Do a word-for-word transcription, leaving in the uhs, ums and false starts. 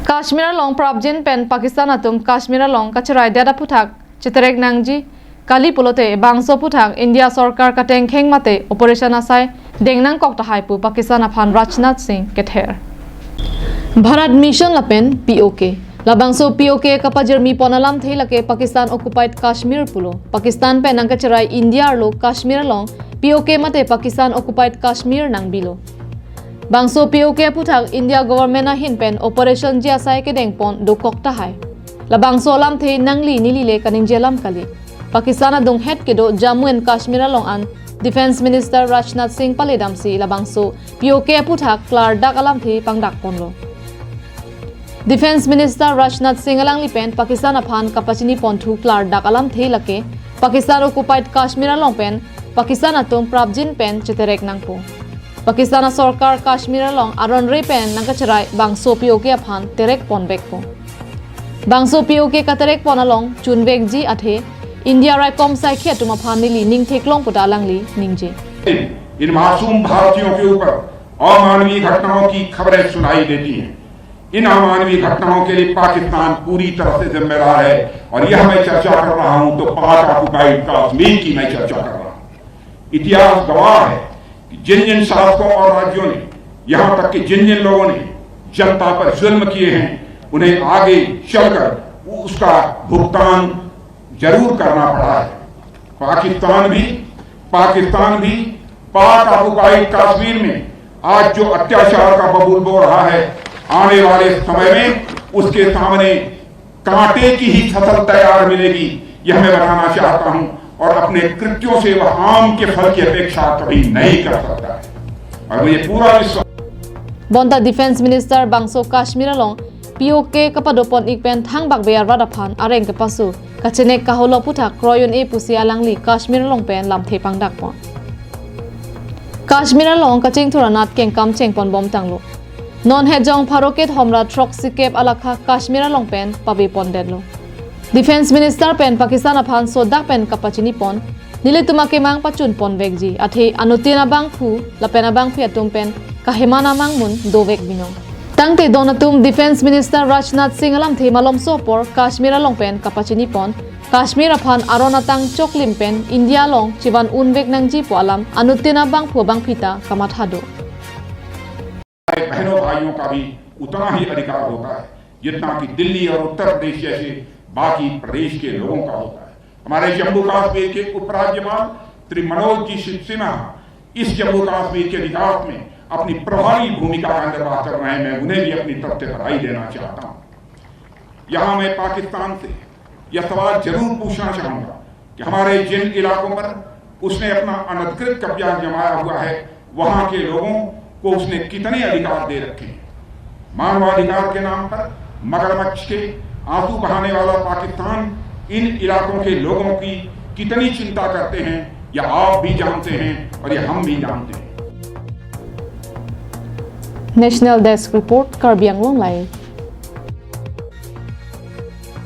Kashmir along prapjin pen Pakistan atum Kashmir along kacherai det aphuthak cheterek nangji kali pulote bangso aphuthak India sorkar katengkheng mate operation asai deng nangkok tahai pu Pakistan aphan Rajnath Singh kether. Bharat Mission lapen P O K. Labangso P O K kapajirmi pon alamthe lake Pakistan occupied Kashmir pulo. Pakistan pen nangkacherai India arlo Kashmir along P O K mate Pakistan occupied Kashmir nangbilo. Bangso P O K aphuthak India government ahin pen operation ji asai kedeng pon dokok tahai. Labangso alamthe nangli neli le kaningje alam kali. Pakistan adunghet kedo Jammu and Kashmir along an Defence Minister Rajnath Singh paledamsi labangso P O K aphuthak klardak alamthe pangdak ponlo. Defence Minister Rajnath Singh alangli pen Pakistan aphan kapachini ponthu klardak alamthe lake Pakistan occupied Kashmir along pen Pakistan atum prapjin pen cheterek nangpo. Pakistan asorkar Kashmir along aron re pen nangkacherai bangso P O K aphan terek ponvekpo. Bangso P O K katerek pon along chunvekji athe India raikom saikhi atum aphan neli ning theklong puta alangli ningje. इन मासूम भारतीयों के ऊपर अमानवीय घटनाओं की खबरें सुनाई देती हैं। इन अमानवीय घटनाओं के लिए पाकिस्तान पूरी तरह से जिम्मेदार है और यह मैं चर्चा कर रहा हूं तो पाक ऑक्युपाइड कश्मीर की मैं चर्चा कर रहा हूं। इतिहास गवाह है कि जिन जिन शासकों और राज्यों ने, यहां तक कि जिन जिन लोगों ने जनता पर जुल्म किए हैं, उन्हें आगे चलकर उसका भुगतान जरूर करना पड़ा है। पाकिस्तान भी, पाकिस्तान भी पाक ऑक्युपाइड कश्मीर में आज जो अत्याचार का बबूल बो रहा है, आने वाले समय में उसके सामने कांटे की ही फसल तैयार मिलेगी, यह मैं बताना चाहता हूं। और अपने कृत्यों से वह आम के फल की अपेक्षा कभी नहीं कर सकता है। और मुझे पूरा विश्वास Bonta Defence Minister bangso Kashmir along P O K kapado pon ik pen thangbak beyar rat aphan areng kepasu kachenek kaholo aphuthak kroyon e pusi alangli Kashmir along pen lamthe pangdak pon. Kashmir along kachingthur anat kengkam chengpon bom tanglo. Non hejong pharo kethom ra throksi kep alakha Kashmir along pen pave pondetlo. Defence Minister pen Pakistan aphan sodak pen kapachini pon, nelitum akemang pachun ponvekji athe anuttin abangphu lapen abangphi atum pen kaheman amang mun dovek binong. Tangte don atum Defence Minister Rajnath Singh alamthe malomso apor Kashmir along pen kapachini pon, Kashmir aphan aron atang choklim pen India along chevan unvek nangji pu alam anuttin abangphu abangphi ta kamatha do. बहनों भाइयों का भी उतना ही अधिकार होता है जितना कि दिल्ली और उत्तर प्रदेश जैसे बाकी प्रदेश के लोगों का होता है। हमारे जम्मू कश्मीर के उपराज्यपाल श्री मनोज जी सिन्हा इस जम्मू कश्मीर के विकास में अपनी प्रभावी भूमिका का निर्वाह कर रहे हैं। मैं उन्हें भी अपनी तरफ से बधाई देना चाहता हूँ। यहाँ मैं पाकिस्तान से यह सवाल जरूर पूछना चाहूंगा कि हमारे जिन इलाकों पर उसने अपना अनधिकृत कब्जा जमाया हुआ है, वहां के लोगों को उसने कितने अधिकार दे रखे हैं। मानवाधिकार के नाम पर मगरमच्छ के आंसू बहाने वाला पाकिस्तान इन इलाकों के लोगों की कितनी चिंता करते हैं, यह आप भी जानते हैं और यह हम भी जानते हैं। National Desk Report, Karbi Anglong Live.